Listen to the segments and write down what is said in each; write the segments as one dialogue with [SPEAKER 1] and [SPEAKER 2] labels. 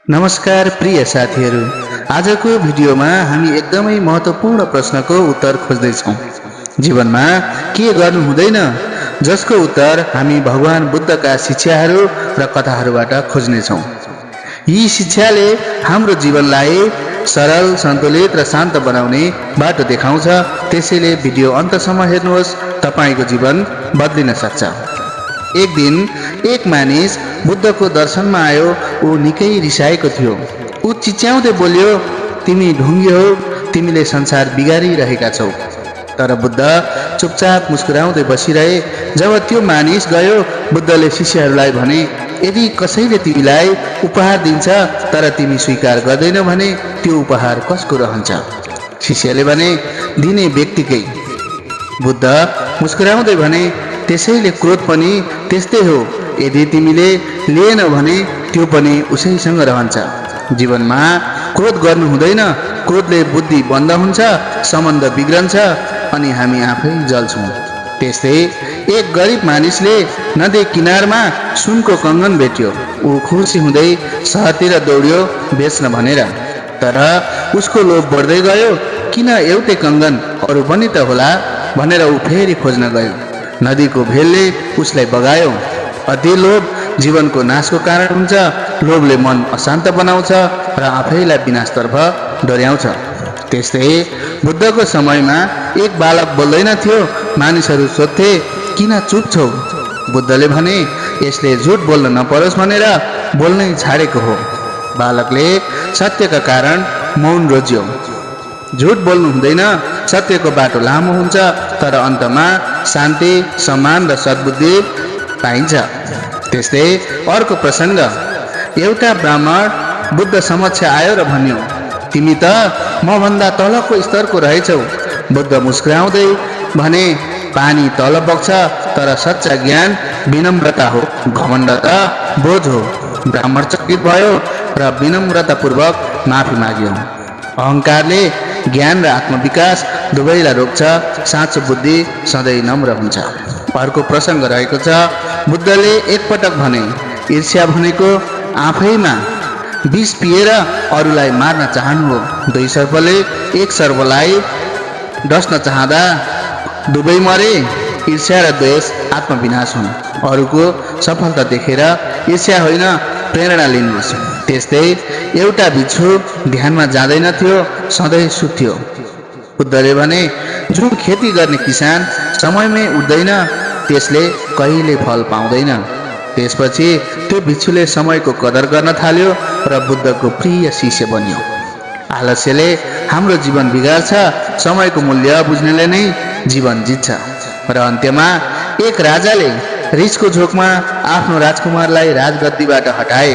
[SPEAKER 1] नमस्कार प्रिय साथीहरू, आजको भिडियोमा हामी एकदमै महत्त्वपूर्ण प्रश्नको उत्तर खोज्दैछौँ। जीवनमा के गर्नु हुँदैन, जसको उत्तर हामी भगवान बुद्धका शिक्षाहरू र कथाहरूबाट खोज्नेछौँ। यी शिक्षाले हाम्रो जीवनलाई सरल, सन्तुलित र शान्त बनाउने बाटो देखाउँछ। त्यसैले भिडियो अन्तसम्म हेर्नुहोस्, तपाईको जीवन बदलिन सक्छ। एक दिन एक मानिस बुद्धको दर्शनमा आयो। ऊ निकै रिसाएको थियो। ऊ चिच्याउँदै बोल्यो, तिमी ढुङ्गे हो, तिमीले संसार बिगारिरहेका छौ। तर बुद्ध चुपचाप मुस्कुराउँदै बसिरहे। जब त्यो मानिस गयो, बुद्धले शिष्यहरूलाई भने, यदि कसैले तिमीलाई उपहार दिन्छ तर तिमी स्वीकार गर्दैनौ भने त्यो उपहार कसको रहन्छ? शिष्यले भने, दिने व्यक्तिकै। बुद्ध मुस्कुराउँदै भने, त्यसैले क्रोध पनि त्यस्तै हो, यदि तिमीले लिएनौ भने त्यो पनि उसैसँग रहन्छ। जीवनमा क्रोध गर्नु हुँदैन। क्रोधले बुद्धि बन्द हुन्छ, सम्बन्ध बिग्रन्छ अनि हामी आफै जल्छौँ। त्यस्तै एक गरिब मानिसले नदी किनारमा सुनको कङ्गन भेट्यो। ऊ खुसी हुँदै सहरतिर दौड्यो बेच्न भनेर। तर उसको लोभ बढ्दै गयो। किन एउटै कङ्गन, अरू पनि त होला भनेर ऊ फेरि खोज्न गयो। नदीको भेलले उसलाई बगायो। अति लोभ जीवनको नाशको कारण हुन्छ। लोभले मन अशान्त बनाउँछ र आफैलाई विनाशतर्फ डोर्याउँछ। त्यस्तै बुद्धको समयमा एक बालक बोल्दैन थियो। मानिसहरू सोध्थे, किन चुप छौ? बुद्धले भने, यसले झुट बोल्न नपरोस् भनेर बोल्नै छाडेको हो। बालकले सत्यका कारण मौन रोज्यो। झुट बोल्नु हुँदैन। सत्यको बाटो लामो हुन्छ, तर अन्तमा शान्ति, सम्मान र सद्बुद्धि पाइन्छ। त्यस्तै अर्को प्रसङ्ग, एउटा ब्राह्मण बुद्ध समक्ष आयो र भन्यो, तिमी त मभन्दा तलको स्तरको रहेछौ। बुद्ध मुस्कुराउँदै भने, पानी तल बग्छ, तर सच्चा ज्ञान विनम्रता हो, घमण्ड त बोझ हो। ब्राह्मण चकित भयो र विनम्रतापूर्वक माफी माग्यो। अहङ्कारले ज्ञान र आत्मविकास दुवैलाई रोक्छ। साँचो बुद्धि सधैँ नम्र हुन्छ। अर्को प्रसङ्ग रहेको छ, बुद्धले एकपटक भने, ईर्ष्या भनेको आफैमा विष पिएर अरूलाई मार्न चाहनु हो। दुई सर्पले एक सर्पलाई डस्न चाहँदा दुवै मरे। ईर्ष्या र द्वेष आत्मविनाश हुन्। अरूको सफलता देखेर ईर्ष्या होइन, प्रेरणा लिनुहोस्। त्यस्तै एउटा बिच्छू ध्यानमा जाँदैन थियो, सधैँ सुत्थ्यो। बुद्धले भने, जुन खेती गर्ने किसान समयमै उठ्दैन त्यसले कहिले फल पाउँदैन। त्यसपछि त्यो बिच्छुले समयको कदर गर्न थाल्यो र बुद्धको प्रिय शिष्य बन्यो। आलस्यले हाम्रो जीवन बिगार्छ, समयको मूल्य बुझ्नेले नै जीवन जित्छ। र अन्त्यमा एक राजाले रिसको झोकमा आफ्नो राजकुमारलाई राजगद्दीबाट हटाए।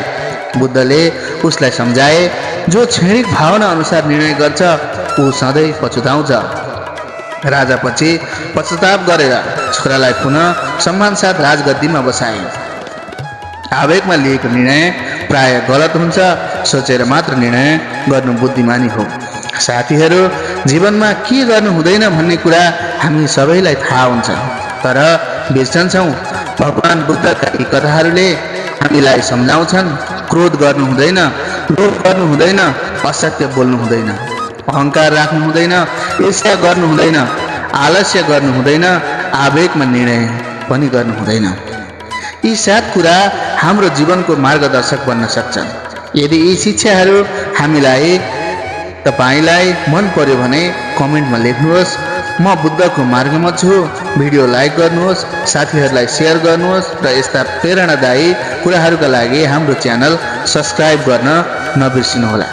[SPEAKER 1] बुद्धले उसलाई सम्झाए, जो क्षणिक भावना अनुसार निर्णय गर्छ ऊ सधैँ पछुताउँछ। राजापछि पश्चाताप गरेर छोरालाई पुनः सम्मानसाथ राजगद्दीमा बसाए। आवेगमा लिएको निर्णय प्राय गलत हुन्छ। सोचेर मात्र निर्णय गर्नु बुद्धिमानी हो। साथीहरू, जीवनमा के गर्नु हुँदैन भन्ने कुरा हामी सबैलाई थाहा हुन्छ, तर बिर्सन्छौँ। भगवान बुद्धका यी कथाहरूले हामीलाई सम्झाउँछन्, क्रोध गर्नु हुँदैन, लोभ गर्नु हुँदैन, असत्य बोल्नु हुँदैन, अहङ्कार राख्नु हुँदैन, ईर्ष्या गर्नु हुँदैन, आलस्य गर्नु हुँदैन, आवेगमा निर्णय पनि गर्नु हुँदैन। यी 7 कुरा हाम्रो जीवनको मार्गदर्शक बन्न सक्छन्। यदि यी शिक्षाहरू तपाईलाई मन पर्यो भने कमेन्टमा लेख्नुहोस्, म बुद्धको मार्गमा छु। भिडियो लाइक गर्नुहोस्, साथीहरूलाई सेयर गर्नुहोस् र यस्ता प्रेरणादायी कुराहरूका लागि हाम्रो च्यानल सब्स्क्राइब गर्न नबिर्सिनुहोला।